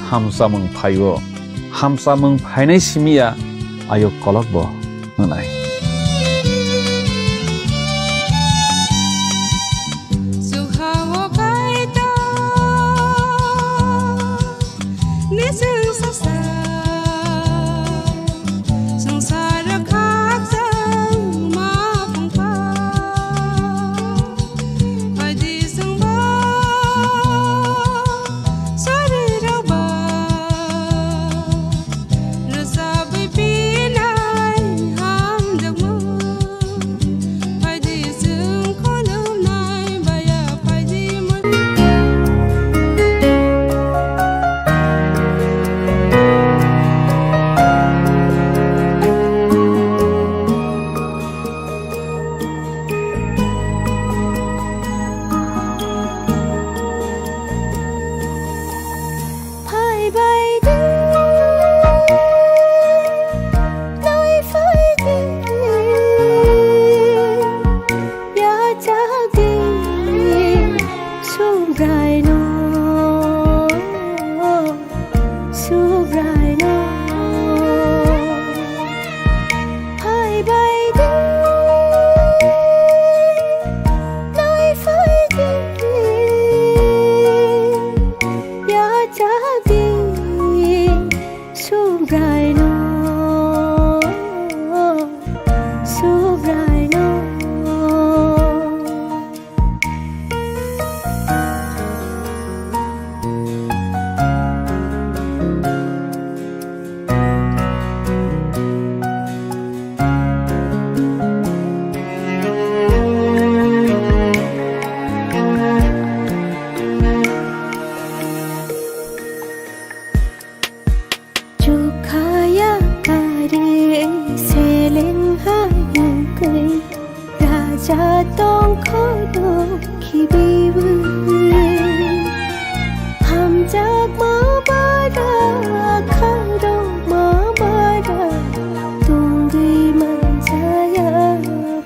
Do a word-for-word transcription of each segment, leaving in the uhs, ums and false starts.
hamsamung phaio. Hamsamung phainai simi ya ayuk kolok bo wngnai. Phai bai di, nai phai di, ya chak di, Subrai no, Subrai no. Phai bai di, nai phai di, ya chak di, Subrai no, Subrai no. Chukhaya kari seleng hayung kai, raja tongkho do khibiwi. Hamjakma bara, khairokma bara, tongwi manjaya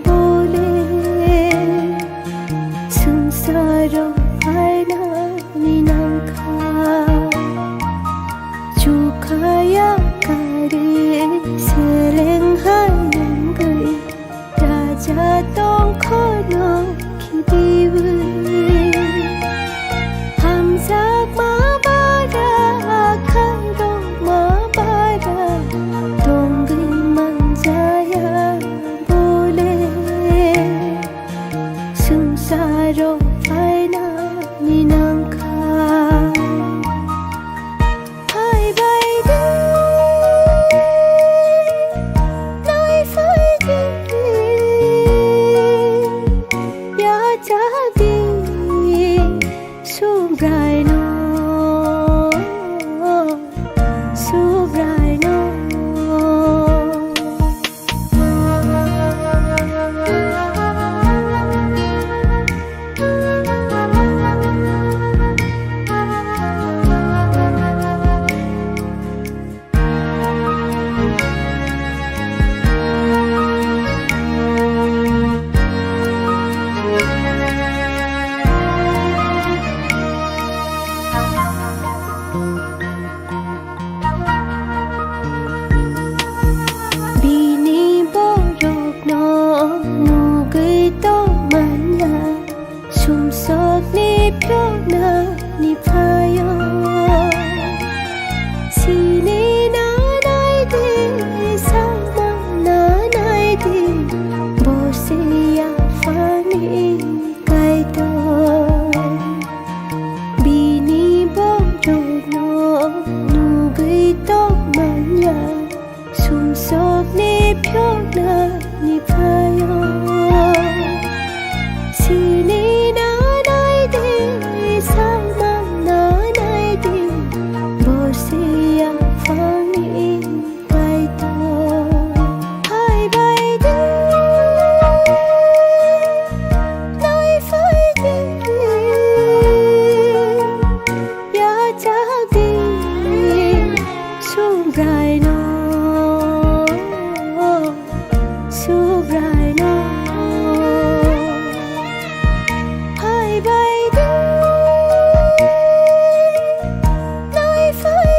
bole. Swngcharo phainani nangkha. Chukhaya kari seleng hayung kai, raja tongkho no khibiwi. Hamjakma bara, khairokma bara, tongwi manjaya bole. Swngcharo phainani nangkha. Phai bai di, nai phai di, ya chak di, Subrai no, Subrai no. Bini borokno nugwi tongmanya, sumsokni phiyoknani phaio. Sini nanai di, samang nanai di, bo se yaphangni Kaitor. Bini borokno nugwi tongmanya, sumsokni phiyoknani phaio. Sini nanai di, samang nanai di, bo se yaphangni Kaitor. Phai bai di, nai phai di, ya chak di, Subrai no, Subrai no. Phai bai di, nai phai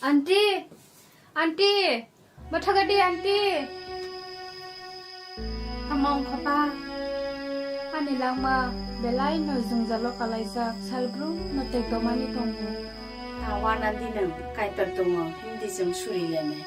Aunty! Aunty! Mathaga di, aunty! Tamo wngkha pa? Ani langma belai no jwngjalo kalaijak, salbrum no tekdomani tongo. Ta wana di nwng, Kaitor tongo, hindi chwng suri lene.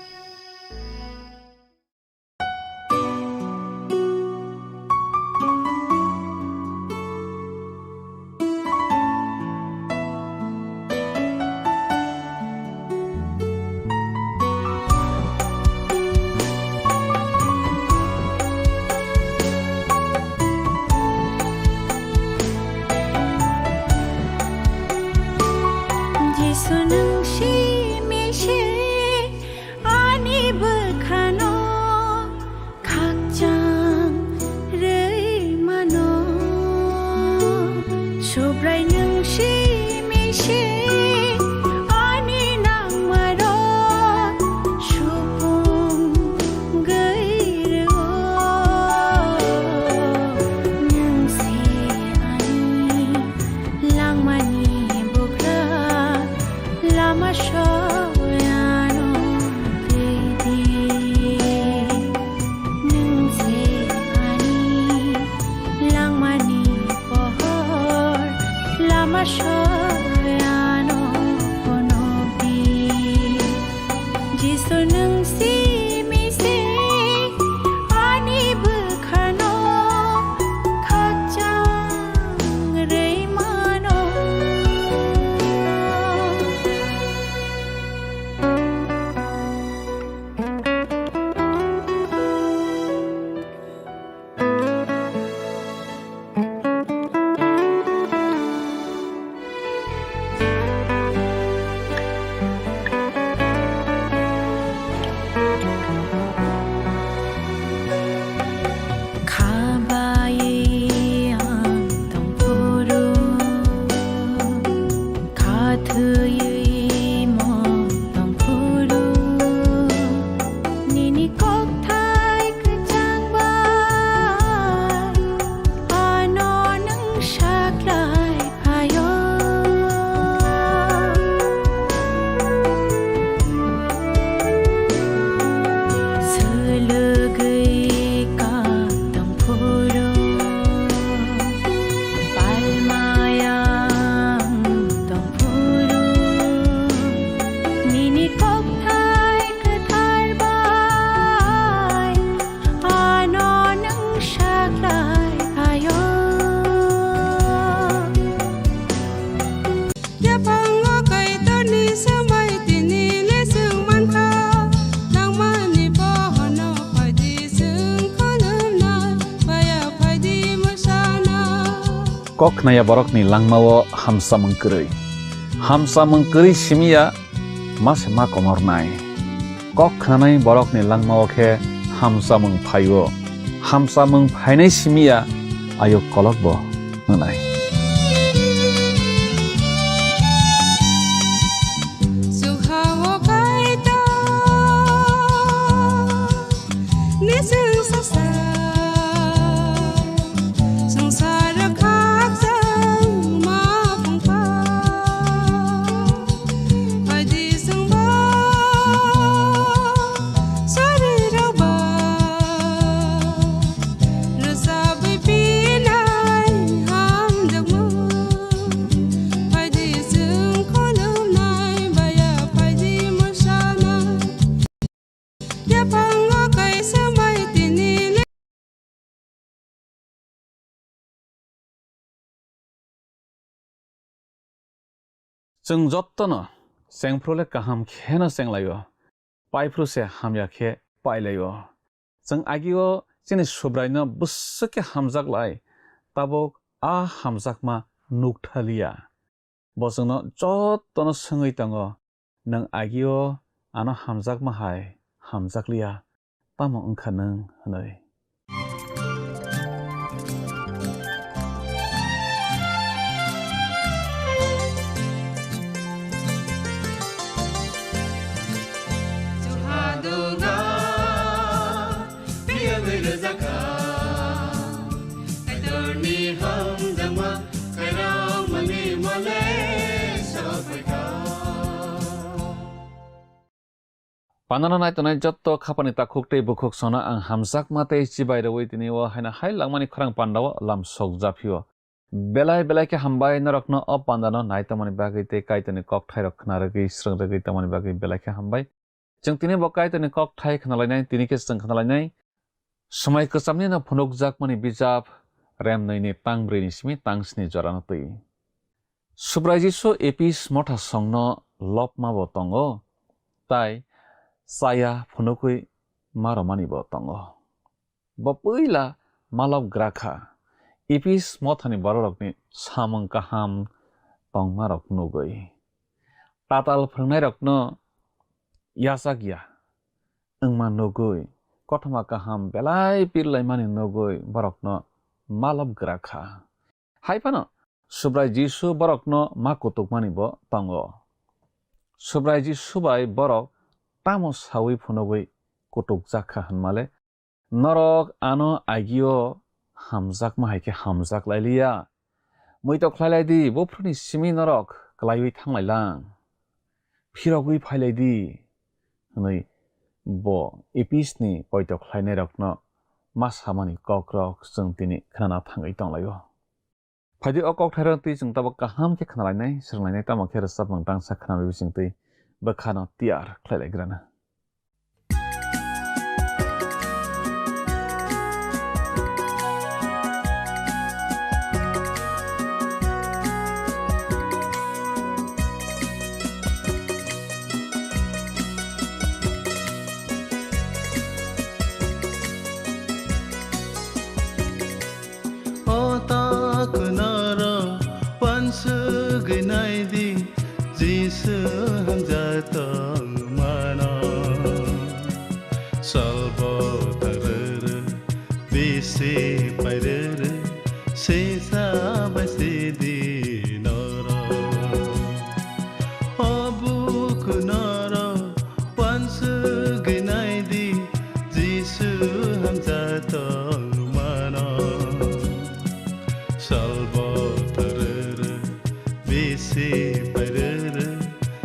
Jisu nwng simi se ani bwkhano khakchang rwi mano. Subrai nwng simi se ani nangmarok supung gwi rwo. Nwng se ani langmani bugra, lama soyano twi di. Nwng se ani langmani pohor, lama soyano phunuk di. Jisu nwng simi se ani bwkhano khakchang rwi mano. Kha baiwi ang tongphuru, kha thwiwi mo tongphuru, nini kokthai kwchang bai ano nwng saklai phaio. Swlwgwi ka tongphuru, palmayang tongphuru, nini kokthai kwthar bai ano nwng saklai phaio. Yaphango Kaitorni swmai tini le chwng mankha, nangmani bohono phaidi chwng khulumnai, baya phaidi mwsana. Kok khnaya borokni langmao hamsamung kwrwi. Hamsamung kwrwi simiya ma se ma komornai. Kok khnanai borokni langmao khe hamsamung phaio. Hamsamung phainai simiya ayuk kolokbo wngnai. Sungha-o Kaitor, ni chwng sasa, swngcharo khakchangma phungkha. Phaidi chwngbo sorirokba rwchabwi pinai hamjakmung. Phaidi chwng khulumnai baya phaidi mwsana. Yaphango kaisa mai tini le. Chwng jottono chengphru le kaham kheno chenglaio, paiphru se hamya khe pailaio. Chwng agio chini Subraino bwswk khe hamjak lai, tabuk a hamjakma nukthaliya. Bo chwngno jottono swngwi tongo, nwng agio ano hamjakma hai hamjakliya, tamo wngkha nwng hwnwi. Kaitorni hamjakma kairamani mole sokphaikha. Pandano naitongnai jotto khapani takhuk tei bukhuk songno ang hamjakma tei chibai rwui tini o haino hai langmani khorang pandao lam sok japhio. Belai belai khe hambai norokno o pandano nai tongmani bagwi tei Kaitorni kokthairok khna rwgwi srwng rwgwi tongmani bagwi belai khe hambai. Chwng tini bo Kaitorni kokthai khnalainai, tini khe chwng khnalainai. Swmai kwchamni no phunukjakmani bijap, rem nwi ni tang brwi ni simi tang sni jora no twi. Subrai Jisu Epis motha songno lobma bo tongo, tai chaya phunukwi ma romani bo tongo. Bo puila malop gra kha, Epis mothani bororokni samung kaham tongmarok nugwi. Tatal phwrwngnairokno yachak ya wngma nugwi, kothoma kaham belai pirlaimani nugwi borokno malop gra kha. Hai phano Subrai Jisu borokno ma kutukmani bo tongo. Subrai Jisu bai borok tamo saui phunugwi kutukjak kha hwnmale, norok ano agio hamjakma hai khe hamjak lai liya. Muitok khlai lai di, buphuruni simi norok kwlaiwi thang lai lang. Phirogwi phai lai di, hwnwi bo Episni poito khlainairokno ma samani kokrok chwng tini khnana thangwi tong lai-o. Phaidi o kokthairok twi chwng tabuk kaham khe khnalainai, swrwnglainai, tamo khe rwchapmung tangsa khnawi bising twi bwkhano tiyar khlai lai grana. O ta kwnaro uansugwi nai di, Jisu hamjak tongmano. Salbo tarere, bisi pairere, sisa bai sidi noro. O buku noro uansugwi nai di, Jisu hamjak tongmano. Salbo tarere, bisi pairere,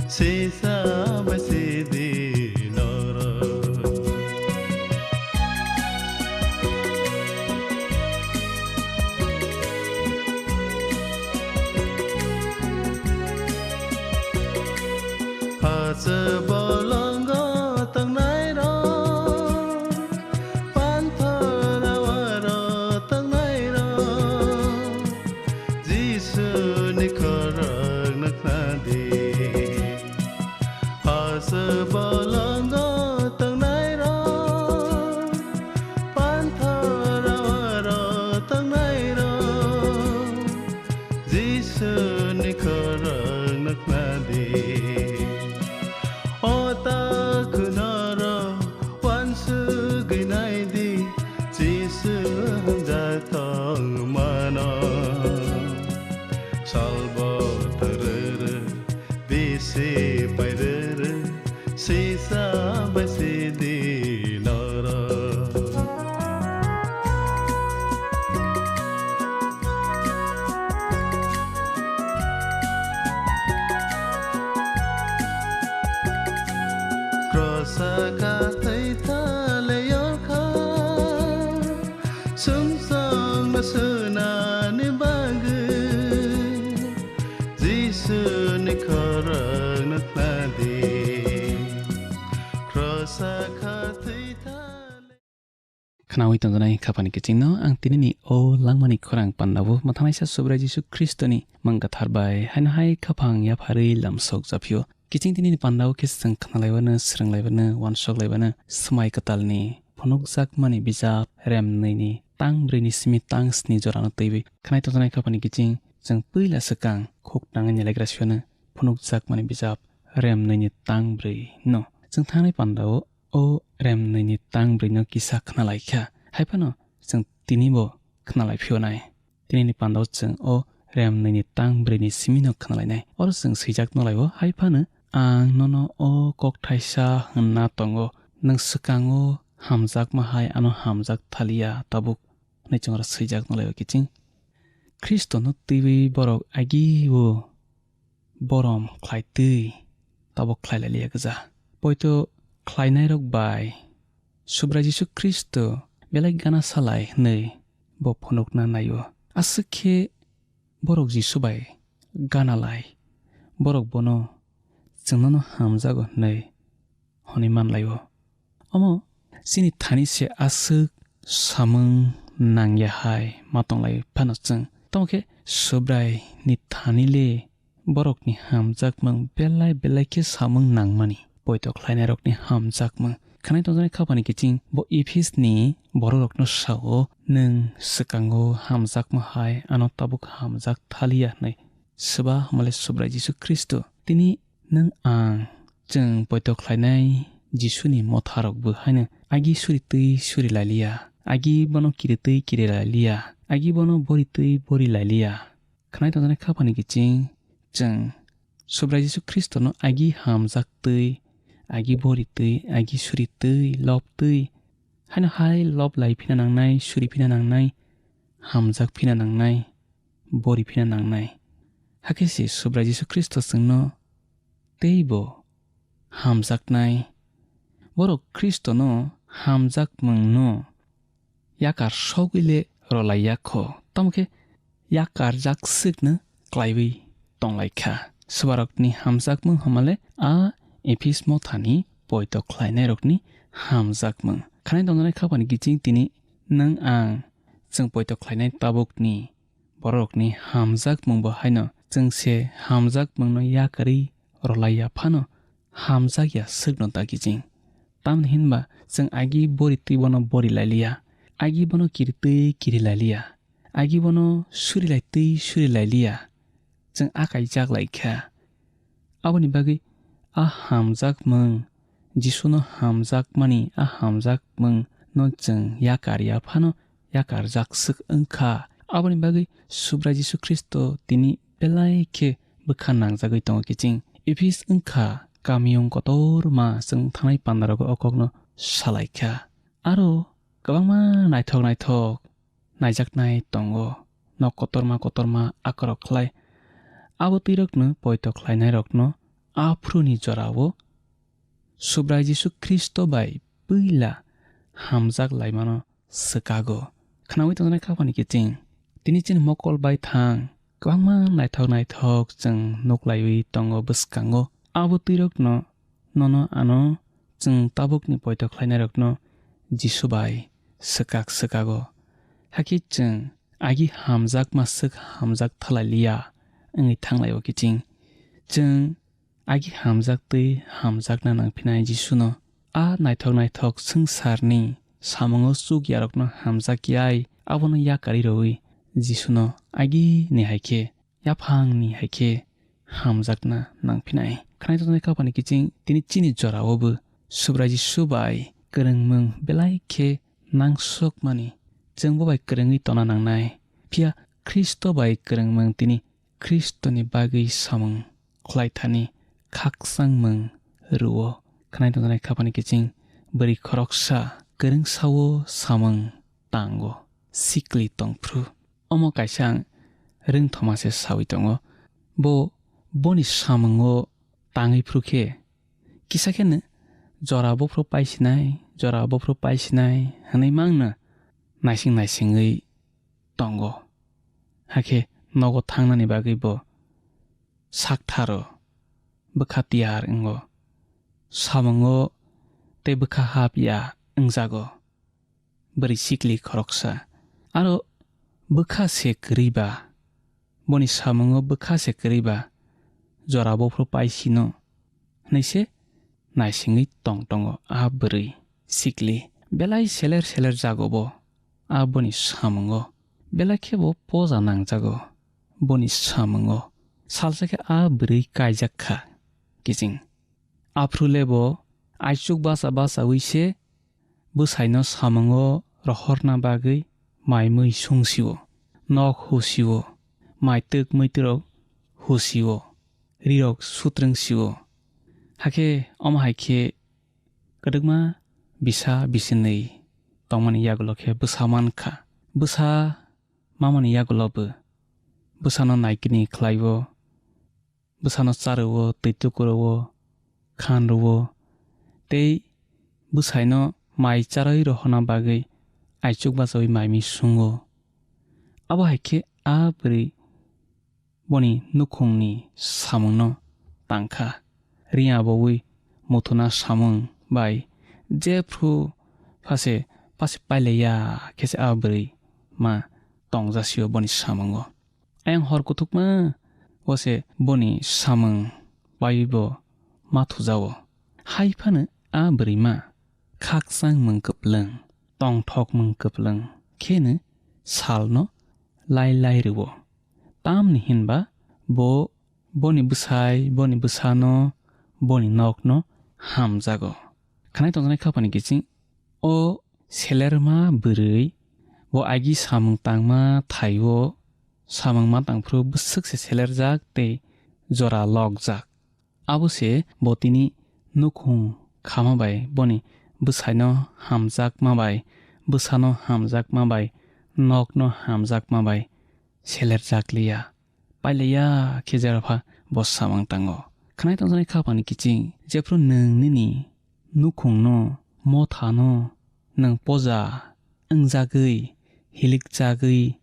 sisa bai sidi noro. Hache bolongo tongnairok, panthor awaro tongnairok, Jisuni khorang nukna di. Hache bolongo tongnairok, panthor awaro tongnairok, Jisuni khorang nukna di. O ta kwnaro uansugwi nai di, Jisu hamjak tongmano. Salbo tarere, bisi pairere, sisa bai sidi noro. Krosa kathai thale yokha, sumsong no sunani bagwi, Jisuni khorang nukna di. Krosa kha thwi thale. Khnaui tongjanai khapani kichingno ang tinini o langmani khorang pandao mwthangnaisa Subrai Jisu Khristoni mung kathar bai haino hai khaphang yapharwi lamsok japhio. Kiching tinini pandao khe chwng khnalaiwano, swrwnglaibano, uansoklaibano, swmai kwtalni phunukjakmani bijap rem nwini tang brwini simi tang sni jorano twiwi khnai tongjanai khapani kiching chwng puila swkang khuk tangwi nailagra siyano phunukjakmani bijap rem nwini tang brwi no. Chwng thangnai pandao o rem nwini tang brwi no kisa khnalaikha, hai phano chwng tini bo khnalai phiyonai. Tinini pandao chwng o rem nwini tang brwi ni simi no khnalainai. Oro chwng swijak nolaio, hai phano ang nono o kok thaisa hwnna tongo, nwng swkango hamjakma hai ano hamjak thaliya tabuk, hwnwi chwng oro swijak nolaio kiching. Khristono twiwi borok agio borom khlaitwi tabuk khlai lai liya gwja. Poito khlainairok bai Subrai Jisu Khristo belai gana salai hwnwi bo phunukna naio. Aswk khe borok Jisu bai gana lai, borok bono chwngnono hamjago hwnwi hwnwi man lai-o. Omo chini thani se aswk samung nangya hai ma tong lai phano chwng. Tamo khe Subrai ni thani le borokni hamjakmung belai belai khe samung nangmani. Poito khlainairokni hamjakmung. Khwnai tongjaknai khapani kiching bo Ephes ni bororokno sao, "Nwng swkango hamjakma hai ano tabuk hamjak thaliya," hwnwi. Swba hamale Subrai Jisu Khristo. Tini nwng ang chwng poito khlainai Jisuni motharokbo haino agi suri twi suri lailiya, agi bono kiri twi kiri lailiya, agi bono bori twi bori lailiya. Khwnai tongjaknai khapani kiching chwng Subrai Jisu Khristono agi hamjak twi, agi bori twi, agi suri twi, lob twi, haino hai lob lai phina nangnai, suri phina nangnai, hamjak phina nangnai, bori phina nangnai. Hakhe se Subrai Jisu Khristo chwngno teibo hamjaknai. Borok Khristono hamjakmungno yakar sogwi le rwlai ya kho, tamo khe yakar jak swkno klaiwi tong lai kha. Swbarokni hamjakmung hamale a Ephes mothani poito khlainairokni hamjakmung. Khwnai tongjaknai khapani kiching tini nwng ang chwng poito khlainai tabukni bororokni hamjakmung bo haino chwng se hamjakmungno yakarwi rwlai ya phano hamjak ya swkno da kiching. Tamni hinba chwng agi bori twi bono bori lailiya, agi bono kiri twi kiri lailiya, agi bono suri lai twi suri lailiya, chwng a kaijak lai kha. Aboni bagwi a hamjakmung, Jisuno hamjakmani a hamjakmungno chwng yakar ya phano yakar jak swk wng kha. Aboni bagwi Subrai Jisu Khristo tini belai khe bwkha nangjagwi tongo kiching. Ephes wng kha kamiyung kotorma chwng thangnai pandarogo o kokno salai kha. Aro kwbangma naithok naithok naijaknai tongo, nok kotorma kotorma akorok khlai. Abo twirokno poito khlainairokno aphuruni jorao Subrai Jisu Khristo bai puila hamjak laimano swkago. Khnaui tongjaknai khapani kiching. Tini chini mokol bai thang kwbangma naithok naithok chwng nuklaiwi tongo bwskango. Abo twirokno nono ano chwng tabukni poito khlainairokno Jisu bai swkak swkago. Hakhe chwng agi hamjakma swk hamjak thalai liya wngwi thanglaio kiching. Chwng agi hamjak twi hamjakna nangphinai Jisuno. A naithok naithok swngcharni samungo chuk yarokno hamjak yai abono yakarwi rwui Jisuno agini hai khe yaphangni hai khe hamjakna nangphinai. Khwnai tongjaknai khapani kiching tini chini jorao bo Subrai Jisu bai kwrwngmung belai khe nangsokmani. Chwng bo bai kwrwngwi tongna nangnai. Phiya Khristo bai kwrwngmung tini Khristoni bagwi samung khlaithani khakchangmung rwo. Khwnai tongjaknai khapani kiching bwrwi khoroksa kwrwngsao samung tango sikli tongphru. Omo kaisa ang rwngthoma se saui tongo. Bo boni samungo tangwi phru khe kisa kheno jora bophru paisinai, jora bophru paisinai hwnwi mangno naising naisingwi tongo. Hakhe nogo thangnani bagwi bo saktharo bwkha tiyar wngo. Samungo tei bwkha hap ya wngjago. Bwrwi sikli khoroksa. Aro bwkha se kwrwi ba, boni samungo bwkha se kwrwi ba, jora bophru paisino, hwnwi se naisingwi tong tongo a bwrwi sikli. Belai seler seler jago bo a boni samungo. Belai khe bo poja nangjago boni samungo. Salsa khe a bwrwi kaijak kha kiching. Aphru le bo aichuk bacha bachaui se bwsaino samungo rohorna bagwi mai mui sungsio, nok husio, mai twk muitrok husio, rirok sutrwngsio. Hakhe omo hai khe kwdwkma bisa bisinwi tongmani yagulo khe bwsa mankha. Bwsa mamani yagulo bo bwsano naikini khlaibo, bwsano charwo, twi tukurowo, khan rwo, tei bwsaino mai charwi rohorna bagwi aichuk bachaui mai mi sungo. Abo hai khe a bwrwi boni nukhungni samungno tangkha. Riya bowi muthuna samung bai jephru phase pase pailaiya khe se a bwrwi ma tongjasio boni samungo. Ayang hor kuthukma o se boni samung paiwi bo ma thujao. Hai phano a bwrwi ma khakchang mung kwplwng, tongthok mung kwplwng kheno salno lai lai rwo. Tamni hinba bo boni bwsai, boni bwsano, boni nokno hamjago. Khnai tongjaknai khapani kiching o selerma bwrwi bo agi samung tangma thaio, samung ma tangphuru bwswk se selerjak tei jora lokjak. Abo se bo tini nukhung khama bai boni bwsaino hamjakma bai, bwsano hamjakma bai, nokno hamjakma bai selerjak liya. Pailaiya khe jerapha bo samung tango. Khnai tongjaknai khapani kiching jephru nwng nini nukhungno, mothano nwng poja wngjagwi, hilikjagwi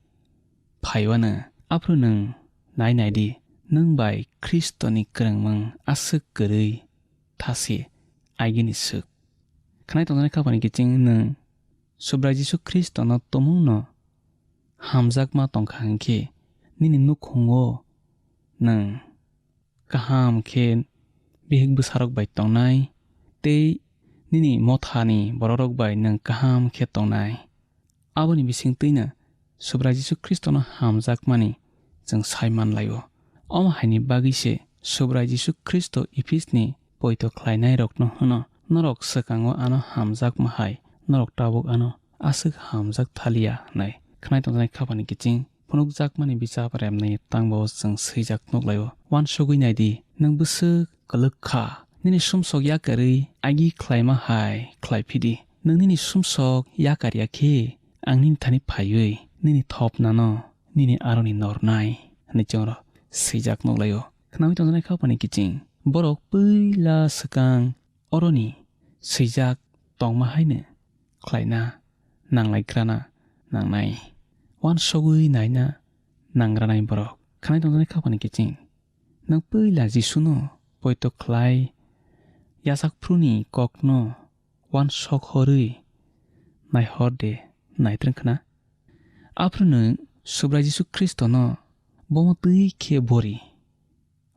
phaiwano, aphuru nwng nai nai di, nwng bai Khristoni kwrwngmung aswk kwrwi thasi agini swk. Khnai tongjaknai khapani kiching nwng Subrai Jisu Khristono tumungno hamjakma tongkha hwnkhe, nini nukhungo nwng kaham khe bihik bwsarok bai tongnai tei nini mothani bororok bai nwng kaham khe tongnai. Aboni bisingtwino Subrai Jisu Khristono hamjakmani chwng sai manlaio. Omo haini bagwi se Subrai Jisu Khristo Ephisni poito khlainairokno hwno, "Norok swkango ano hamjakma hai, norok tabuk ano aswk hamjak thaliya," hwnwi. Khnai tongjaknai khapani kiching phunukjakmani bichap remni tangbo chwng swijak nuklaio. Uansugwi naidi, nwng bwswk kwlwk kha. Nini sumsok yakarwi agi khlaima hai khlai phidi. Nwng nini sumsok yakar ya khe, ang nini thani phaiwi nini thopnano nini aroni nornai, hwnwi chwngno swijak nuklaio. Khnaui tongjaknai khapani kiching borok puila swkang oroni swijak tongma haino khlaina nanglaigrana nangnai. Uansugwi naina nangranai borok. Khnai tongjaknai khapani kiching nwng puila Jisuno poito khlai yachakphuruni kokno uansok horwi naihor de naitrwng khna. Aphuru nwng Subrai Jisu Khristono bomo twi khe bori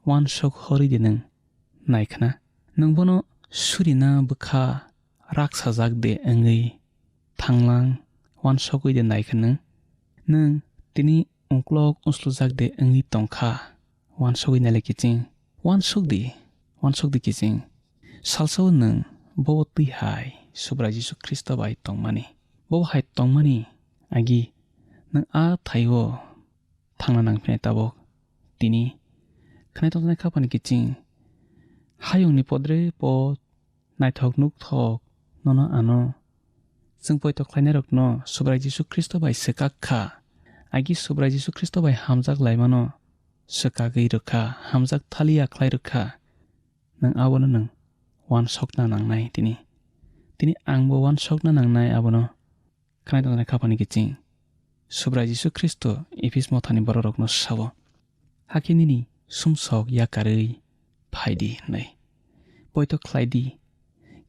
uansok horwi de nwng nai khna. Nwng bono surina bwkha raksajak de wngwi thanglang uansogwi de nai khna. Nwng tini ungklok uslujak de wngwi tongkha uansogwi naile kiching. Uansuk di, uansuk di kiching. Salsao nwng bobo twi hai Subrai Jisu Khristo bai tongmani. Bobo hai tongmani agi nwng a thaio thangna nangphinai tabuk. Tini khnai tongjaknai khapani kiching hayungni podre pod naithok nukthok nono ano. Chwng poito khlainairokno Subrai Jisu Khristo bai swkak kha. Agi Subrai Jisu Khristo bai hamjak laimano swkagwi rwkha, hamjak thaliya khlai rwkha. Nwng abono nwng uansokna nangnai tini. Tini angbo uansokna nangnai abono. Khnai tongjaknai khapani kiching Subrai Jisu Khristo Ephis mothani bororokno sao, "Hakhe nini sumsok yakarwi phai di," hwnwi. Poito khlai di,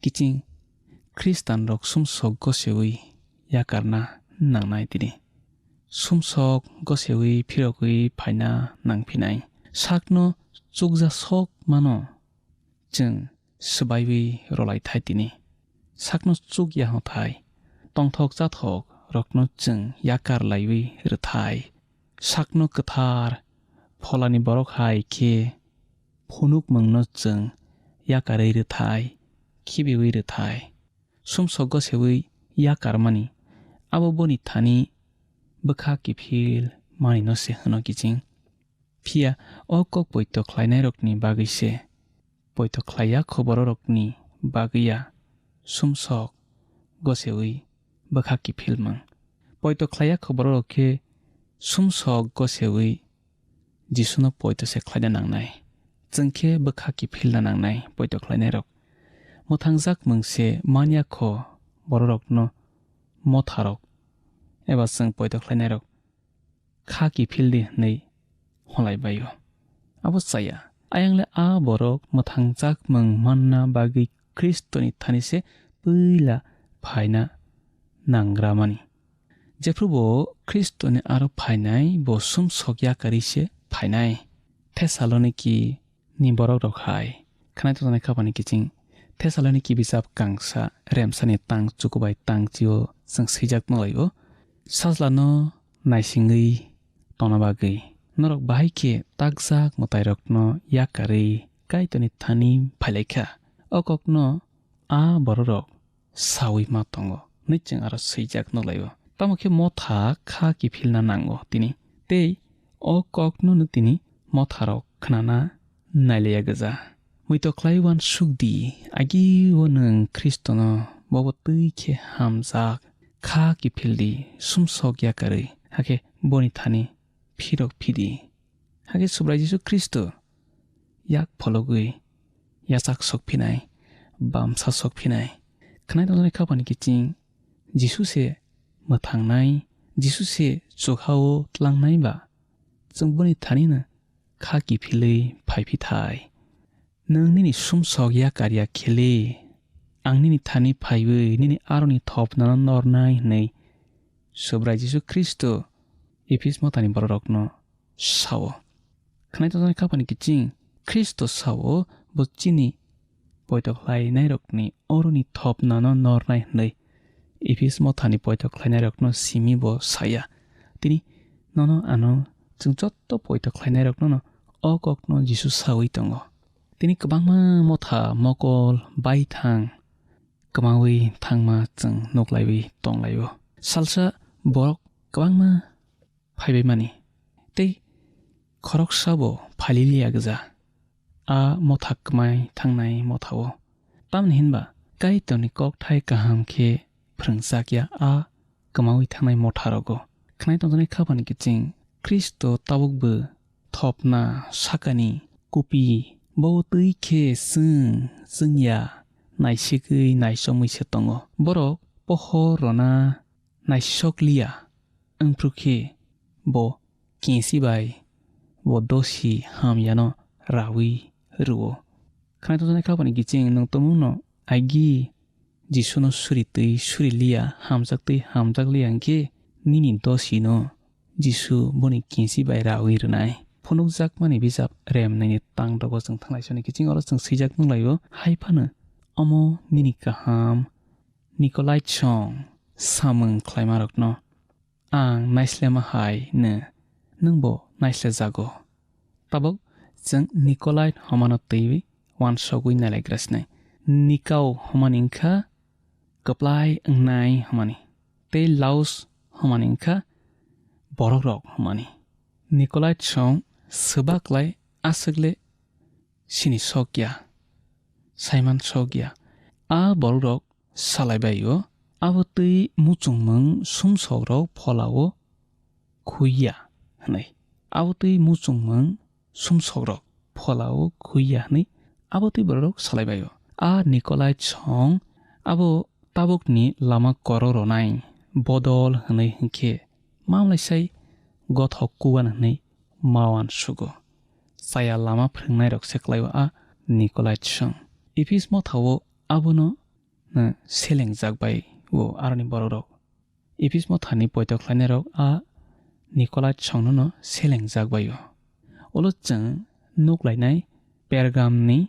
kiching Khristanrok sumsok gosewi yakarna nangnai tini. Sumsok gosewi phirogwi phaina nangphinai. Sakno chukjasok mano chwng swbaiwi rwlai thai tini. Sakno chuk ya hwn thai, tongthok chathok rokno chwng yakar laiwi rwthai. Sakno kwthar pholani borok hai khe phunukmungno chwng yakarwi rwthai, khibiwi rwthai. Sumsok gosewi yakarmani abo boni thani bwkha kiphil manwino se hwno kiching. Phiya o kok poito khlainairokni bagwi se, poito khlaiya kho bororokni bagwi ya, sumsok gosewi bwkha kiphilmung. Poito khlaiya kho bororok khe sumsok gosewi Jisuno poito se khlaina nangnai. Chwng khe bwkha kiphilna nangnai poito khlainairok. mwthangjak mung se man ya kho, bororokno motharok eba chwng poito khlainairok kha kiphil di hwnwi holai bai-o. Abo chaya. Ayang le a borok mwthangjak mung manna bagwi Khristoni thani se puila phaina nangramani. Jephru bo Khristoni aro phainai, bo sumsok yakarwi se phainai. Thesaloniki ni borok rok hai. Khwnai tongjaknai khapani kiching. Thesaloniki bijap kangsa remsani tang chukubai tang chio chwng swijak nukhlaio. Sajlano naisingwi tongna bagwi norok bahai khe takjak mwtairokno yakarwi Kaitorni thani phailaikha. O kokno a bororok saui ma tongo hwnwi chwng aro swijak nukhlaio. Tamo khe motha kha kiphilna nango tini. Tei o kokno no tini motharok khnana nailaiya gwja. Muitok khlai uansuk di, agi o nwng Khristono bobo twi khe hamjak kha kiphil di, sumsok yakarwi, hakhe boni thani phirok phidi. Hakhe Subrai Jisu Khristo yak phologwi yachak sok phinai, bamsa sok phinai. Khwnai tongjaknai khapani kiching Jisu se mwthangnai, Jisu se chukhao tlangnai ba chwng boni thanino kha kiphilwi phai phi thai. Nwng nini sumsok yakar ya khele, ang nini thani phaiwi nini aroni thopnano nornai hwnwi Subrai Jisu Khristo Ephes mothani bororokno sao. Khwnai tongjaknai khapani kiching Khristo sao, bo chini poito khlainairokni oroni thopnano nornai hwnwi Ephes mothani poito khlainairokno simi bo saya. Tini nono ano chwng joto poito khlainairokno no o kokno Jisu saui tongo. Tini kwbangma motha mokol baithang kwmaui thangma chwng nuklaiwi tonglaio. Salsa borok kwbangma phaibaimani tei khoroksa bo phaililiya gwja a motha kwmai thangnai mothao. Tamni hinba Kaitorni kokthai kaham khe phrwngchakya a kwmaui thangnai motharogo. Khwnai tongjaknai khapani kiching Khristo tabukbo thopna sakani kupi, bo twi khe chwng chwngya naisigwi naichomwi se tongo. Borok pohor rwna naisokliya, wngphru khe bo kesi bai bo dosi hamyano raui rwo. Khwnai tongjaknai khapani kiching nwng tumungno agi Jisuno suri twi suri liya, hamjak twi hamjak liya hwnkhe nini dosino Jisu boni kesi bai raui rwnai. Phunukjakmani bijap Remnaini tang dogo chwng thanglaisani kiching oro chwng swijak nunglaio, hai phano omo nini kaham Nikolai chwng samung khlaimarokno ang naislema hai nw, nwngbo naislejago. Tabuk chwng Nikolai hwnmano twiwi uansugwi nailaigra sinai. Nikao hwnmani wngkha kwplai wngnai hwnmani, tei Laos hwnmani wngkha borokrok hwnmani. Nikolai chwng swbaklai aswkle sini sokya, saiman sokya. A borokrok salaibaio, abo twi muchungmung sumsokrok pholao khuiya hwnwi. Abo twi muchungmung sumsokrok pholao khuiya hwnwi abo twi bororok salaibaio. A Nikolai chwng abo tabukni lama korok ronai bodol hwnwi hwnkhe mamlaisai gothok kuan hwnwi ma uansugo. Chaya lama phrwngnairok se kwlaio a Nikolai chwng. Ephes mothao abono, uh, selengjak bai o aroni borokrok. Ephes mothani poito khlainairok a Nikolai chwngno no selengjak bai o. Ulo chwng nuklainai Pergamni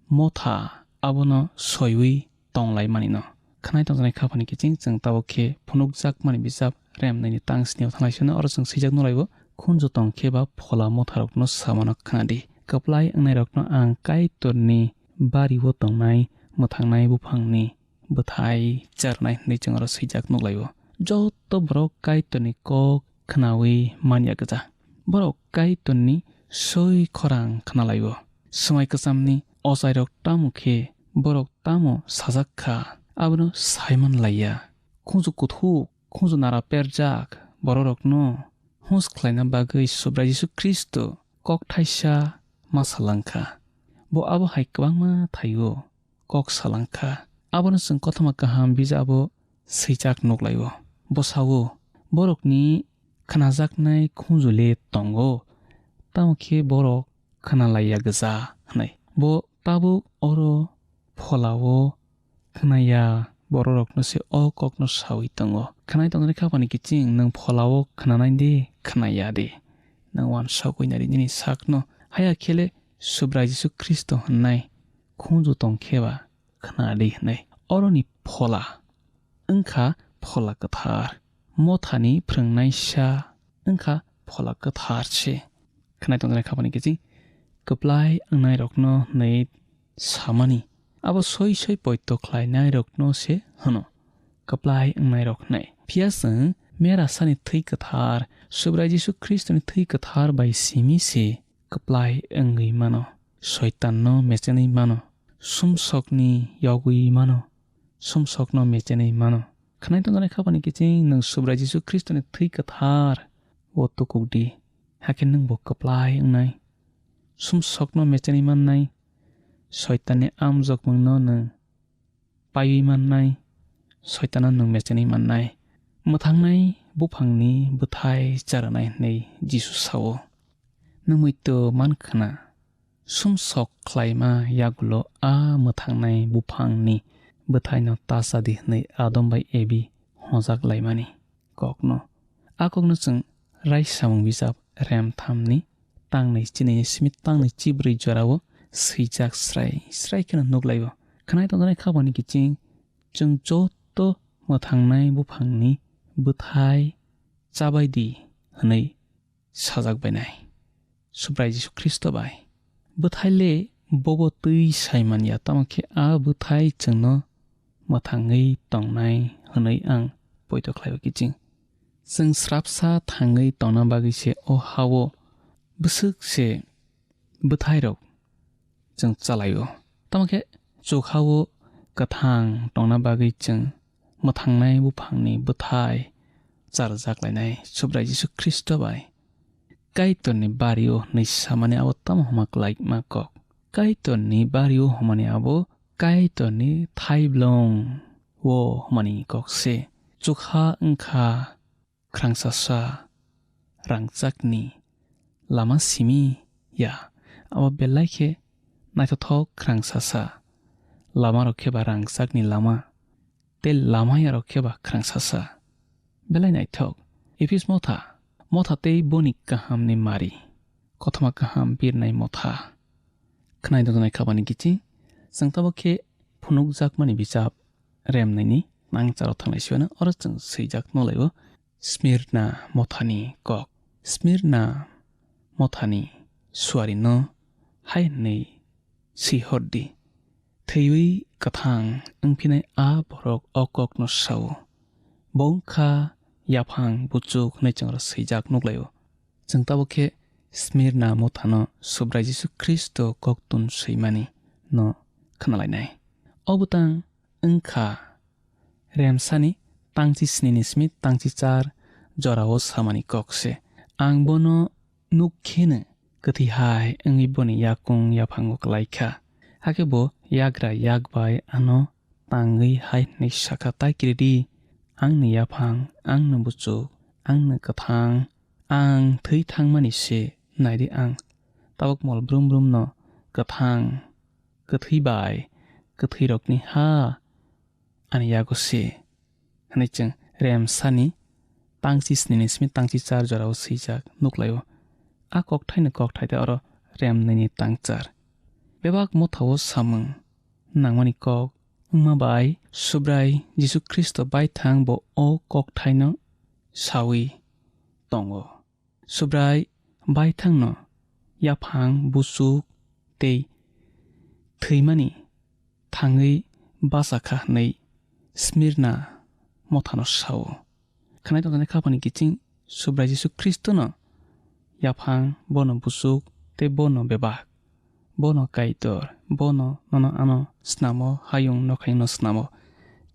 motha abono soiwi tonglaimani no. Khwnai tongjaknai khaphani kiching chwng tabuk khe phunukjakmani bijap Remnaini tang snio thanglaisano oro chwng swijak nulaibo, khunju tong khe ba phola motharokno samano khna di. Kwplai wngnairokno ang Kaitorni bario tongnai mwthangnai buphangni bwthai charwnai hwnwi chwng oro swijak nukhlaio. Joto borok Kaitorni kok khnaui man ya gwja. Borok Kaitorni soi khorang khnalaio. Swmai kwchamni ochairok tamo khe borok tamo sajak kha, abono sai man laiya. Khunju kuthuk, khunju nara perjak bororokno hus khlaina bagwi Subrai Jisu Khristo kokthaisa ma salangkha. Bo abo hai kwbangma thaio. kok salang kha. Abono chwng Kothoma Kaham bijabo swijak nuk lai-o. Bo sa-o, "Borokni khnajaknai khunju le tongo, tamo khe borok khna lai ya gwja," hwnwi. Bo tabuk oro phola-o khna ya bororokno se o kokno saui tongo. Khwnai tongjaknai khapani kiching nwng phola-o khnanai de, khna ya de. Nwng uansugui nai di nini sakno, haya khe le Subrai Jisu Khristo hwnnai khunju tong khe ba khna di hwnwi. Oroni phola wng kha phola kwthar, mothani phrwngnaisa wng kha phola kwthar se. Khwnai tongjaknai khapani kiching kwplai wngnairokno hwnwi samani, abo soi soi poito khlainairokno se hwno kwplai wngnairok hwnwi. Phiya chwng Merasani thwi kwthar, Subrai Jisu Khristoni thwi kwthar bai simi se kwplai wngwi mano, Soitanno mechenwi mano, sumsokni yogwi mano, sumsokno mechenwi mano. Khwnai tongjaknai khapani kiching nwng Subrai Jisu Khristoni thwi kwthar o tukuk di, hakhe nwng bo kwplai wngnai, sumsokno mechenwi mannai, Soitanni amjokmungno nwng paiwi mannai, Soitano nwng mechenwi mannai. Mwthangnai buphangni bwthai cha rwnai hwnwi Jisu sa-o. Nwng muitu man khna, sumsok khlaima yagulo a mwthangnai buphangni bwthaino ta cha di hwnwi Adam bai Evi hojak laimani kokno. A kokno chwng Raisamung bijap rem thamni tangnwi chinini simi tangnwi chibrwi jorao swijak srai srai kheno nuk lai-o. Khwnai tongjaknai khapani kiching chwng joto mwthangnai buphangni bwthai chabai di hwnwi sajak bainai Subrai Jisu Khristo bai. Bwthai le bobo twi sai man ya, tamo khe a bwthai chwngno mwthangwi tongnai hwnwi ang poito khlai-o kiching. Chwng srapsa thangwi tongna bagwi se o ha-o bwswk se bwthairok chwng cha lai-o. Tamo khe chukha-o kwthang tongna bagwi chwng mwthangnai buphangni bwthai cha rwjak lainai Subrai Jisu Khristo bai. Kaitorni bario hwnwi samani abo tamo homa kwlaima kok. Kaitorni bario hwnmani abo Kaitorni thaiblong o hwnmani kok se. Chukha wng kha khrangsasa rangchakni lama simi ya. Abo belai khe naithothok khrangsasa. Lamarok khe ba rangchakni lama, tei lama yarok khe ba khrangsasa. Belai naithok. Ephis motha, motha tei boni kahamni mari. Kothoma kaham birnai motha. Khwnai dodonai khabani kichi, chwng tabok khe phunukjakmani bichap remnaini nangcharo thanglai siwano oro chwng swijak nolai-o Smirna mothani kok. Smirna mothani suarino hai hwnwi swi hor di, "Thwiwi kwthang wng phinai a borok o kokno sa-o, bo wng kha yaphang buchuk," hwnwi chwng oro swijak nuk lai-o. Chwng tabok khe Smirna mothano Subrai Jisu Khristo koktun swimani no khna lainai. O bwtang wng kha Remsani tangchi snini simi tangchi char jorao samani kok se. Ang bono nuk kheno kwthwi hai wngwi boni yakung yaphango klai kha. Hakhe bo yagra yak bai ano tangwi hai hwnwi sa kha, "Tai kiri di, angni yaphang, angni buchuk, angni kwthang, ang thwi thangmani se, nai di ang tabuk mol brum brum no kwthang, kwthwi bai kwthwirokni ha ani yago se," hwnwi chwng Remsani tangchi snini simi tangchi char jorao swijak nuk lai-o. A kokthaino kokthai de oro Remnini tangchar. Bebak mothao samung nangmani kok wngma bai Subrai Jisu Khristo baithang bo o kokthaino saui tongo. Subrai baithangno yaphang, buchuk tei thwimani thangwi bacha kha hwnwi Smirna mothano sa-o. Khwnai tongjaknai khaphani kiching Subrai Jisu Khristono yaphang, bono buchuk tei bono bebak, bono Kaitor, bono nono ano snamo, hayung nokhayungno snamo.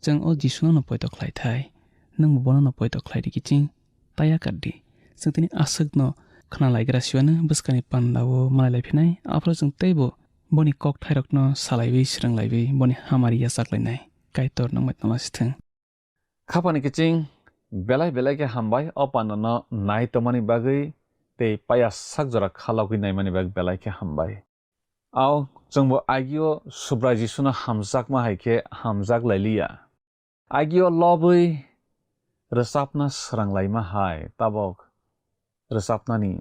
Chwng o Jisuno no poito khlai thai, nwngbo bonono poito khlai di kiching. Taya kar di. Chwng tini aswkno khna laigra siwano bwskangni pandao malai lai phinai, aphuru chwng teibo boni kokthairokno salaiwi, srwnglaiwi boni hamari yachaklainai Kaitor nokmai tonglasithwng. Khapani kiching belai belai khe hambai o pandano nai tongmani bagwi tei paya sak jora khalogwi naimani bagwi belai khe hambai. Ao chwngbo agio Subrai Jisuno hamjakma hai khe hamjak lailiya. Agio lobwi rwchapna srang laima hai tabok rwchapnani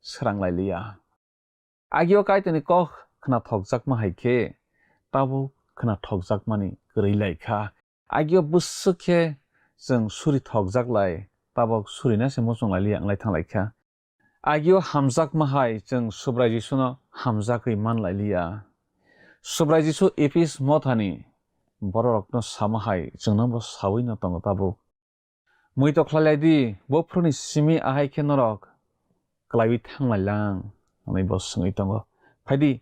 srang lailiya. Agio Kaitorni kok khna thokjakma hai khe tabok khna thokjakmani kwrwi lai kha. Agio bwswk khe chwng suri thokjak lai, tabok surina se muchung lailiya wnglai thang lai kha. Agio hamjakma hai chwng Subrai Jisuno hamjagwi man lailiya. Subrai Jisu Ephis mothani bororokno sama hai chwngno bo saui no tongo tabuk. Muitok khlai lai di, buphuruni simi ahai khe norok klaiwi thang lai lang, hwnwi bo swngwi tongo. Phai di,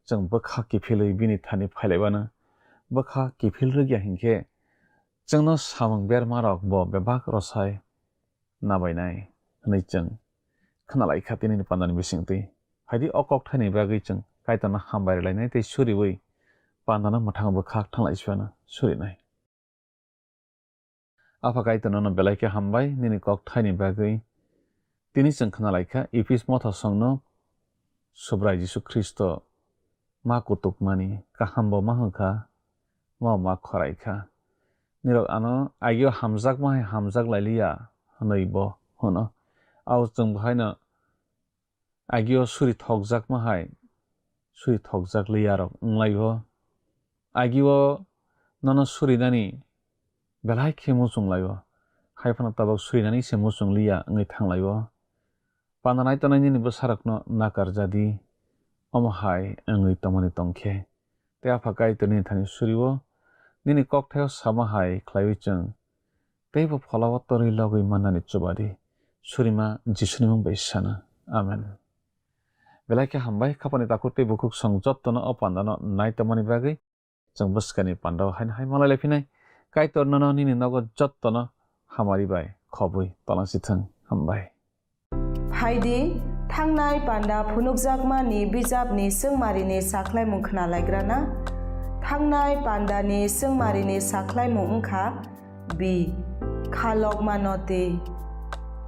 chwng bwkha kiphilwi bini thani phai lai bano. Bwkha kiphil rwgya hinkhe chwngno samung bermarok bo bebak rwsai nabainai hwnwi chwng khna lai kha tinini pandani bisingtwi. Phaidi o kokthaini bagwi chwng Kaitorno hambai rwlainai tei suriui pandano mwthang bwkhak thang lai sibano surinai. Apha Kaitor nono belai khe hambai nini kokthaini bagwi. Tini chwng khna lai kha Ephis mothasongno Subrai Jisu Khristo ma kutukmani kaham bo ma hwn kha, ma ma khorai kha. Nirok ano agio hamjakma hai hamjak lai liya hwnwi bo hwno. Ao chwng bo haino agio suri thokjakma hai suri thokjak liya rok wng lai o. Agio nono surinani belai khe muchung lai o. Hai phano tabok surinani se muchung liya wngwi thang lai o. Panda nai tongnai nini bwsarokno nakar ja di, omo hai wngwi tongmani tong khe. Tei Apha Kaitor nini thani suri o, nini kokthaio sama hai khlaiwi chwng teibo phola o torwi logwi mannani chuba di. Surima Jisuni mung bai sana. Amen. Belai khe hambai, khapani takhuk tei bukhuk song jottono o pandano nai tongmani bagwi. Chwng bwskani pandao haino hai malai lai phinai. Kaitor nono nini nogo jottono hamari bai khobwi tolangsi thwng. Hambai. Phaidi, thangnai panda phunukjakmani bijapni swngmarini sakhlaimung khna laigrana. Thangnai pandani swngmarini sakhlaimung wngkha B. Khalokmano twi.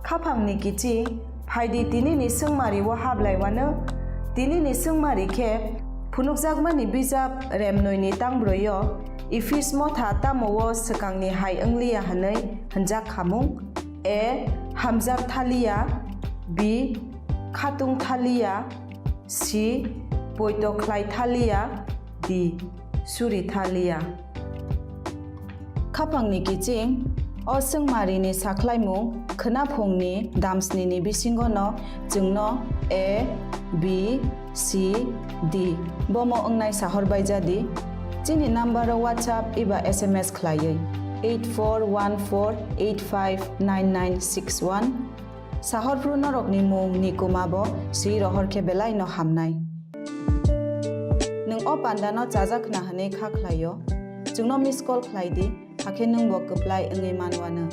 Khaphangni kiching, phaidi tinini swngmari o hablaiwano. Tinini swngmari khe phunukjakmani bijap remnoini tangbroio Ephis motha tamo o swkangni hai wngliya hwnwi hwnjak khamung. A. Hamjak thaliya. B. Khatung thaliya. C. Poito khlai thaliya. D. Suri thaliya. Khaphangni kiching, o swngmarini sakhlaimung khwnaphungni damsnini bisingono chwngno A, B, C, D bomo wngnai sahor baija di. Chini number o WhatsApp eba S M S khlaiwi eight four one four eight five nine nine six one. Sahorphru norokni mung ni kuma bo swi rohor khe belai no hamnai. Nwng o panda no chajak khna hwnwi kha khlai o, chwngno miss call khlai di, hakhe nwng bo kwplai wngwi man wano.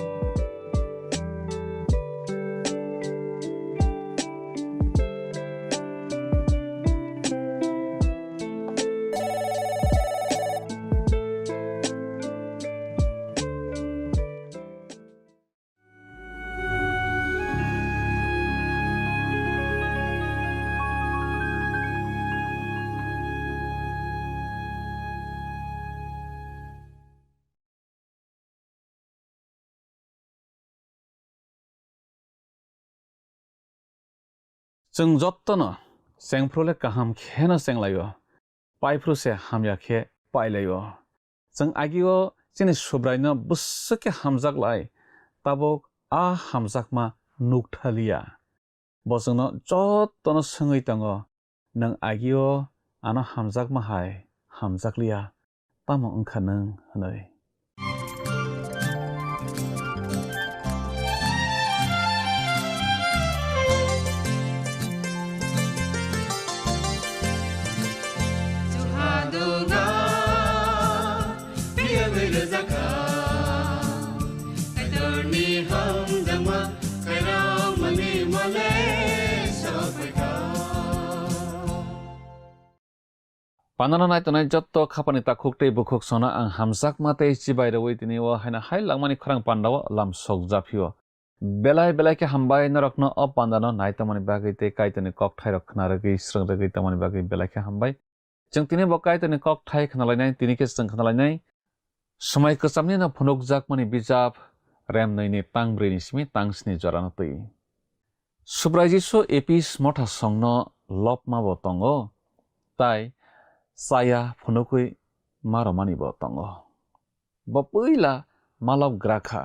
Chwng jottono chengphru le kaham kheno chenglaio, paiphru se hamya khe pailaio. Chwng agio chini Subraino bwswk khe hamjak lai, tabuk a hamjakma nuk thaliya. Bo chwngno jottono swngwi tongo, "Nwng agio ano hamjakma hai hamjakliya, tamo wngkha nwng?" hwnwi. Pandano nai tongnai jotto khapani takhuk tei bukhuk sono ang hamjakma tei chibai rwui tini o haino hai langmani khorang pandao lam sok japhio. Belai belai khe hambai norokno o pandano nai tongmani bagwi tei Kaitorni kokthairok khna rwgwi srwng rwgwi tongmani bagwi belai khe hambai. Chwng tini bo Kaitorni kokthai khnalainai, tini khe chwng khnalainai. Swmai kwchamni no phunukjakmani bijap, rem nwi ni tang brwi ni simi tang sni jora no twi. Subrai Jisu Epis motha songno lobma bo tongo, tai chaya phunukwi ma romani bo tongo. Bo puila malop gra kha,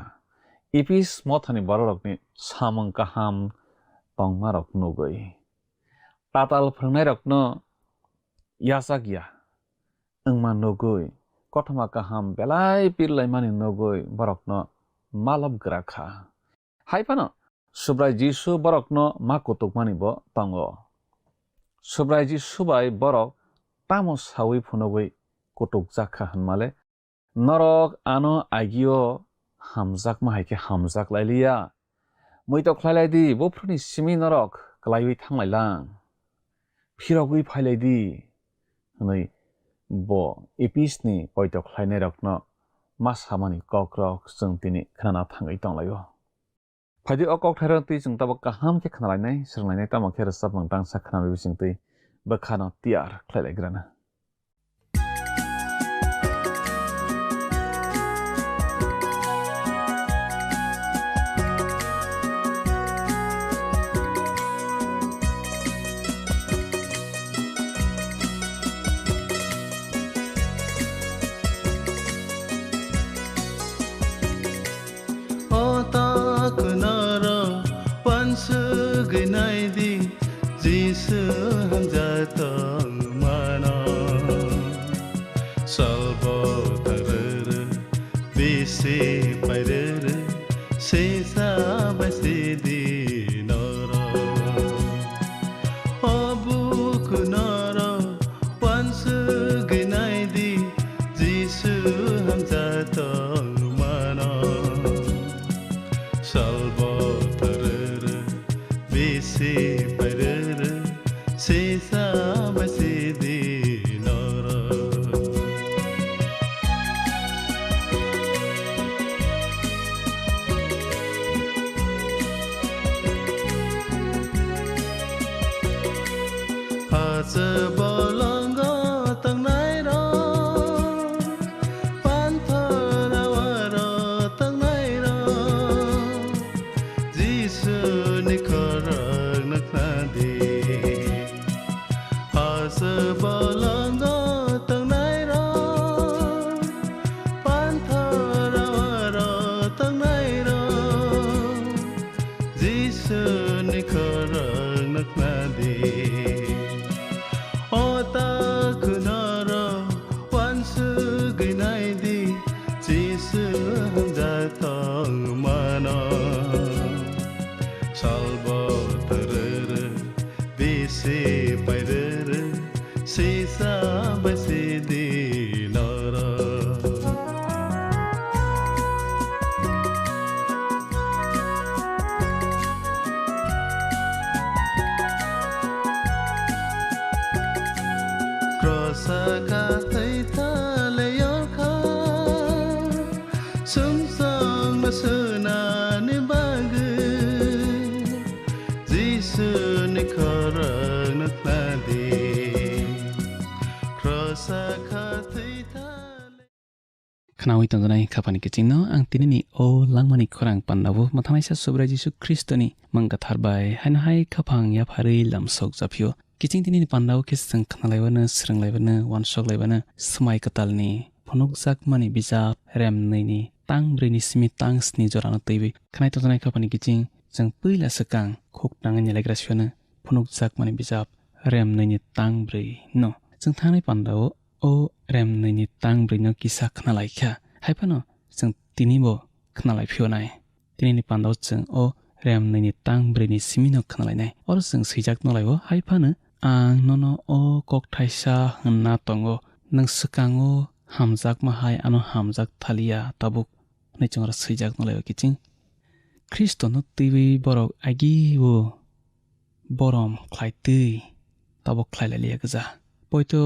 Epis mothani bororokni samung kaham tongmarok nugwi. Tatal phwrwngnairokno yachak ya wngma nugwi, kothoma kaham belai pirlaimani nugwi borokno malop gra kha. Hai phano Subrai Jisu borokno ma kutukmani bo tongo. Subrai Jisu bai borok tamo saui phunugwi kutukjak kha hwnmale, norok ano agio hamjakma hai khe hamjak lai liya. Muitok khlai lai di, buphuruni simi norok kwlaiwi thang lai lang. Phirogwi phai lai di, hwnwi bo Episni poito khlainairokno ma samani kokrok chwng tini khnana thangwi tong lai-o. Phaidi o kokthairok twi chwng tabuk kaham khe khnalainai, swrwnglainai, tamo khe rwchapmung tangsa khnamwi bising twi bwkhano tiyar khlai lai grana. O ta kunaro wansugwi naidi, Jisu hamjak tongmano. Salbo tarere, bisi pairere, sisa bai sidi noro. O buku noro, wansugwi naidi, Jisu hamjak tongmano. Salbo tarere, bisi pairere, sisa bai sidi noro. Hache bolongo tongnairok, panthor awaro tongnairok, Jisuni khorang nukna di. Hache bolongo tongnairok, panthor awaro tongnairok, Jisuni khorang nukna di. O ta khunaro wansugwi naidi, Jisu hamjak tongmano. Salbo tarere, bisi pairere, sisa bai sidi noro. Krosa kha thwi thalai yorkha, sumsokno swnani bagwi, Jisuni khorang nukna di. Krosa kha thwi thalai. Khnaui tongjaknai khapani kichingno ang tinini o langmani khorang pandao mwthanaisa Subrai Jisu Khristoni mung kwthar bai haino hai khaphang yapharwi lamsok japhio. Kiching tinini pandao khe chwng khnalaibano, swrwnglaibano, uansoklaibano, swmai kwtalni phunukjakmani bijap rem nwi ni tang brwi ni simi tang sni jorano twiwi khnai tongjaknai khapani kiching chwng puila swkang khuk nangwi nailagra siyano phunukjakmani bijap rem nwi ni tang brwi no. Chwng thangnai pandao o rem nwi ni tang brwi no kisa khnalai kha. Hai phano chwng tini bo khnalai phio nai. Tini ni pandao chwng o rem nwi ni tang brwi ni simi no khnalai nai. Oro chwng swijak no lai o, hai phano ang nono o kok thaisa hwnna tongo. Nwng swkango hamjakma hai ano hamjak thaliya tabuk hwnwi chwng oro swijak no lai o kiching. Khristono twiwi borok agi o borom khlai twi tabuk khlai lai liya gwja. Poito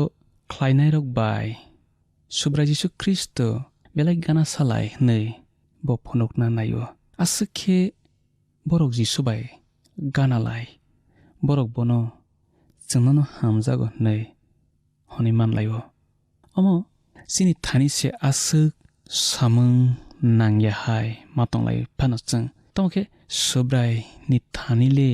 khlainairok bai Subrai Jisu Khristo belai gana salai hwnwi bo phunukna naio. Aswk khe borok Jisu bai gana lai, borok bono chwngnono hamjago hwnwi hwnwi man lai-o. Omo chini thani se aswk samung nangya hai ma tong lai phano chwng. Tamo khe Subrai ni thani le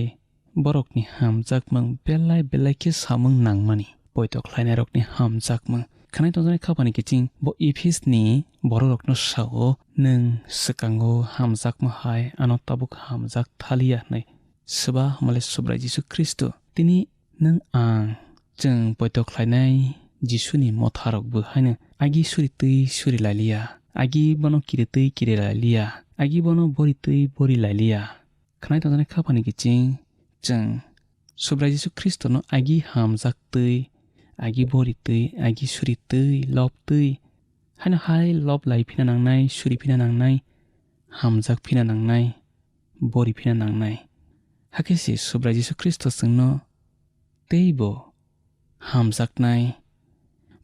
borokni hamjakmung belai belai khe samung nangmani. Poito khlainairokni hamjakmung. Khwnai tongjaknai khapani kiching bo Ephes ni bororokno sao, "Nwng swkango hamjakma hai ano tabuk hamjak thaliya," hwnwi. Swba hamale Subrai Jisu Khristo. Tini nwng ang chwng poito khlainai Jisuni motharokbo haino agi suri twi suri lailiya, agi bono kiri twi kiri lailiya, agi bono bori twi bori lailiya. Khwnai tongjaknai khapani kiching chwng Subrai Jisu Khristono agi hamjak twi, agi bori twi, agi suri twi, lob twi, haino hai lob lai phina nangnai, suri phina nangnai, hamjak phina nangnai, bori phina nangnai. Hakhe se Subrai Jisu Khristo chwngno teibo hamjaknai.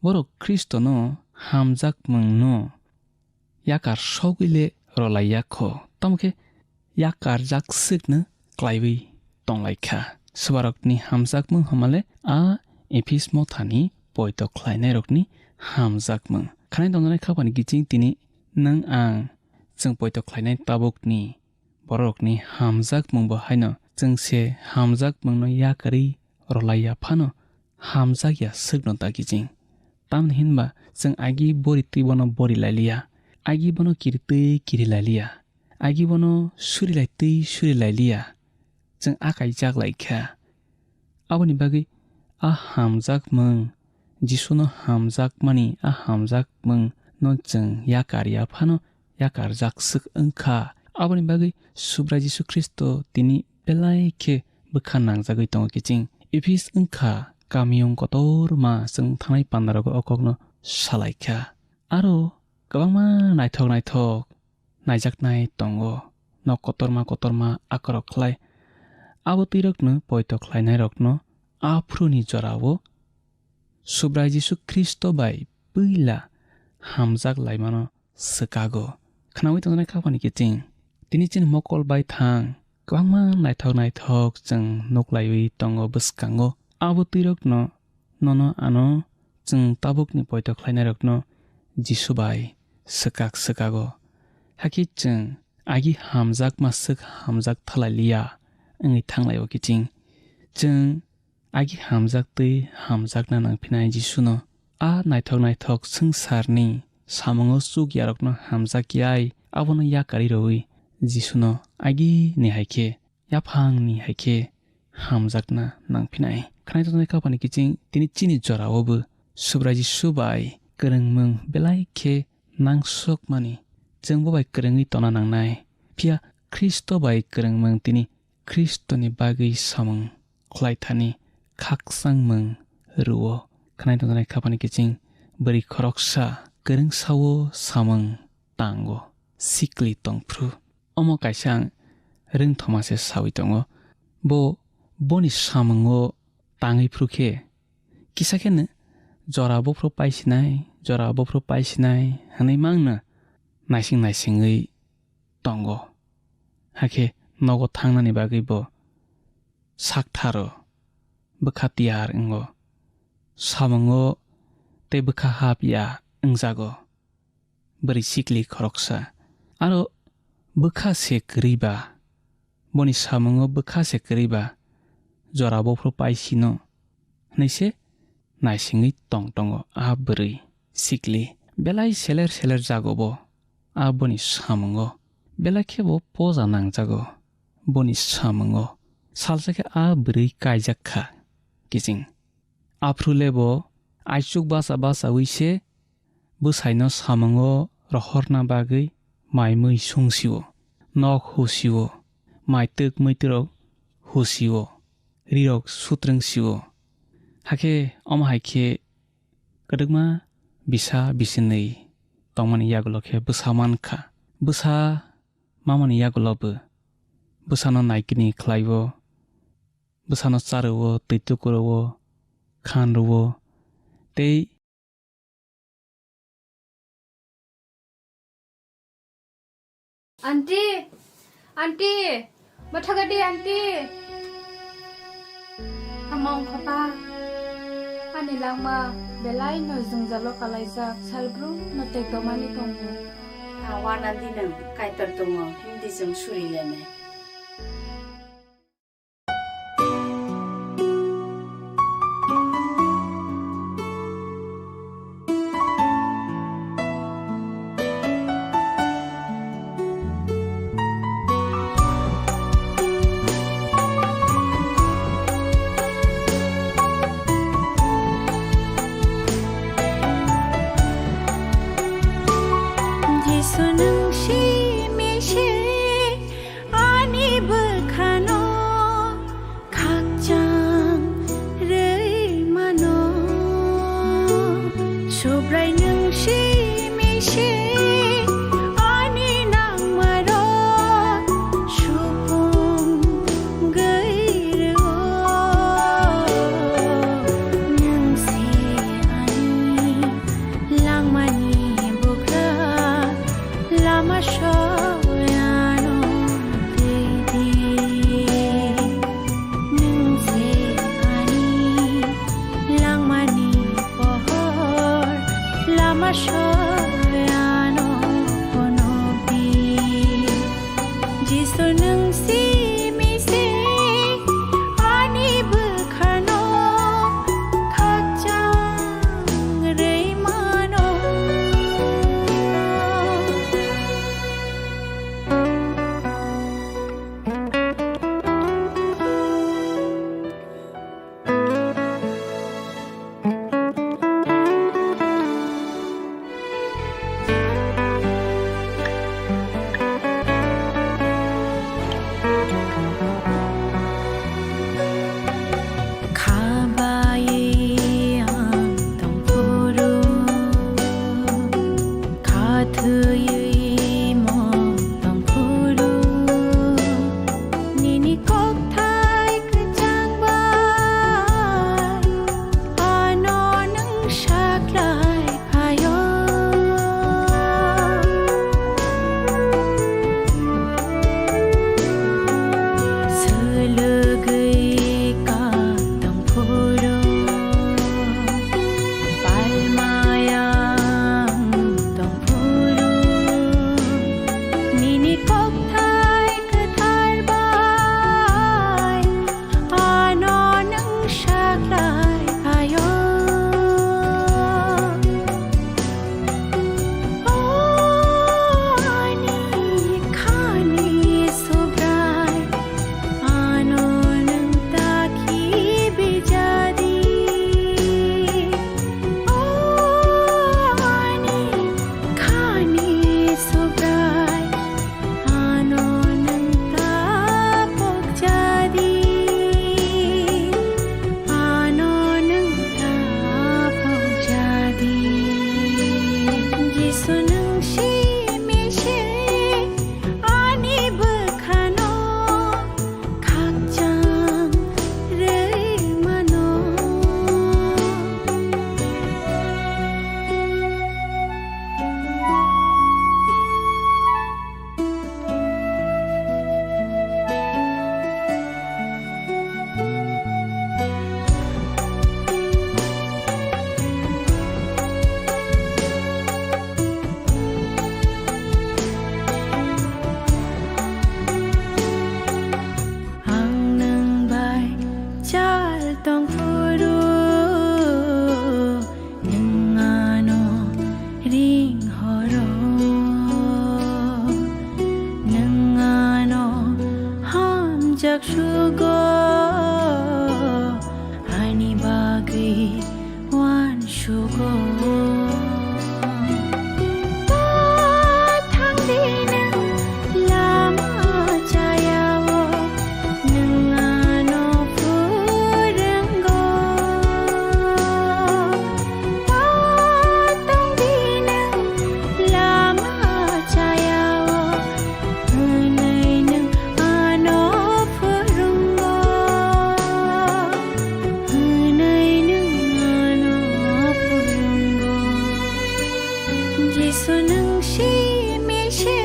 Borok Khristono hamjakmungno yakar sogwi le rwlai ya kho, tamo khe yakarjak swkno klaiwi tong lai kha. Swbarokni hamjakmung hamale a Ephes mothani poito khlainairokni hamjakmung. Khwnai tongjaknai khapani kiching tini nwng ang chwng poito khlainai tabukni bororokni hamjakmung bo haino chwng se hamjakmungno yakarwi rwlai ya phano hamjak ya swkno da kiching. Tamni hinba chwng agi bori twi bono bori lailiya, agi bono kiri twi kiri lailiya, agi bono suri lai twi suri lailiya, chwng a kaijak lai kha. Aboni bagwi a hamjakmung, Jisuno hamjakmani a hamjakmungno chwng yakar ya phano yakarjak swk wng kha. Aboni bagwi Subrai Jisu Khristo tini belai khe bwkha nangjagwi tongo kiching. Ephes wng kha kamiyung kotorma chwng thangnai pandarogo o kokno sa lai kha. Aro kwbangma naithok naithok naijaknai tongo, nok kotorma kotorma akorok khlai. Abo twirokno poito khlainairokno aphuruni jorao Subrai Jisu Khristo bai puila hamjak laimano swkago. Khnaui tongjaknai khapani kiching. Tini chini mokol bai thang kwbangma naithok naithok chwng nuklaiwi tongo bwskango. Abo twirokno nono ano chwng tabukni poito khlainairokno Jisu bai swkak swkago. Hakhe chwng agi hamjakma swk hamjak thalai liya wngwi thanglaio kiching. Chwng agi hamjak twi hamjakna nangphinai Jisuno. A naithok naithok swngcharni samungo chuk yarokno hamjak yai abono yakarwi rwui Jisuno agini hai khe yaphangni hai khe hamjakna nangphinai. Khwnai tongjaknai khapani kiching tini chini jorao bo Subrai Jisu bai kwrwngmung belai khe nangsokmani. Chwng bo bai kwrwngwi tongna nangnai. Phiya Khristo bai kwrwngmung tini Khristoni bagwi samung khlaithani khakchangmung rwo. Khwnai tongjaknai khapani kiching bwrwi khoroksa kwrwngsao samung tango, sikli tongphru. Omo kaisa ang rwngthoma se saui tongo. Bo boni samungo tangwi phru khe kisa kheno jora bophru paisinai, jora bophru paisinai hwnwi mangno naising naisingwi tongo. Hakhe nogo thangnani bagwi bo saktharo, bwkha tiyar wngo. Samungo tei bwkha hap ya wngjago. Bwrwi sikli khoroksa. Aro bwkha se kwrwi ba, boni samungo bwkha se kwrwi ba, jora bophru paisino, hwnwi se naisingwi tong tongo a bwrwi sikli. Belai seler seler jago bo a boni samungo. Belai khe bo poja nangjago boni samungo. Salsa khe a bwrwi kaijak kha kiching. Aphru le bo aichuk bacha bachaui se bwsaino samungo rohorna bagwi mai mui sungsio, nok husio, mai twk muitrok husio, rirok sutrwngsio. Hakhe omo hai khe kwdwkma bisa bisinwi tongmani yagulo khe bwsa mankha. Bwsa mamani yagulo bo bwsano naikini khlaiwo, bwsano charwo, twi tukuro, khan rwo, tei Aunty! Aunty! Mathagadi aunty! Hamong khapa, ani langma belai no jwngjalo kalaijak, salbrum no tekdomani tongo. Awan aunty nang kaitor tongo, hindi jwng suri lene. Jisu nwng simi se ani bwkhano khakchang rwi mano. Subrai nwng simi se ani nangmarok supung gwi rwo. Nwng se ani langmani bugra, lama soyano twi di. Nwng se ani langmani pohor, lama soyano phunuk di. Jisu nwng simi se ani bwkhano khakchang rwi mano. Khabai ang tongphuru, khathwiwi mo tongphuru, nini kokthai kwchang bai ano nwng saklai phaio. Swlwgwi ka tongphuru, palmayang tongphuru, nini kokthai kwthar bai ano nwng saklai phaio. O ani khani Subrai, ano nwng ta khibi jadi. O ani khani Subrai, ano nwng ta pok jadi, ano nwng ta pok jadi. Jisu nwng simi se ani bwkhano khakchang rwi mano. Ang nwng bai chal tongphuru, nwng ano ring horo, nwng ano hamjak sugo, ani bagwi uansugo. Ba thangdi nwng lama chayao, nwng ano phwrwngo. Ba tongdi nwng lama chayao, hwnwi nwng ano phwrwngo, hwnwi nwng ano phwrwngo. Jisu nwng simi se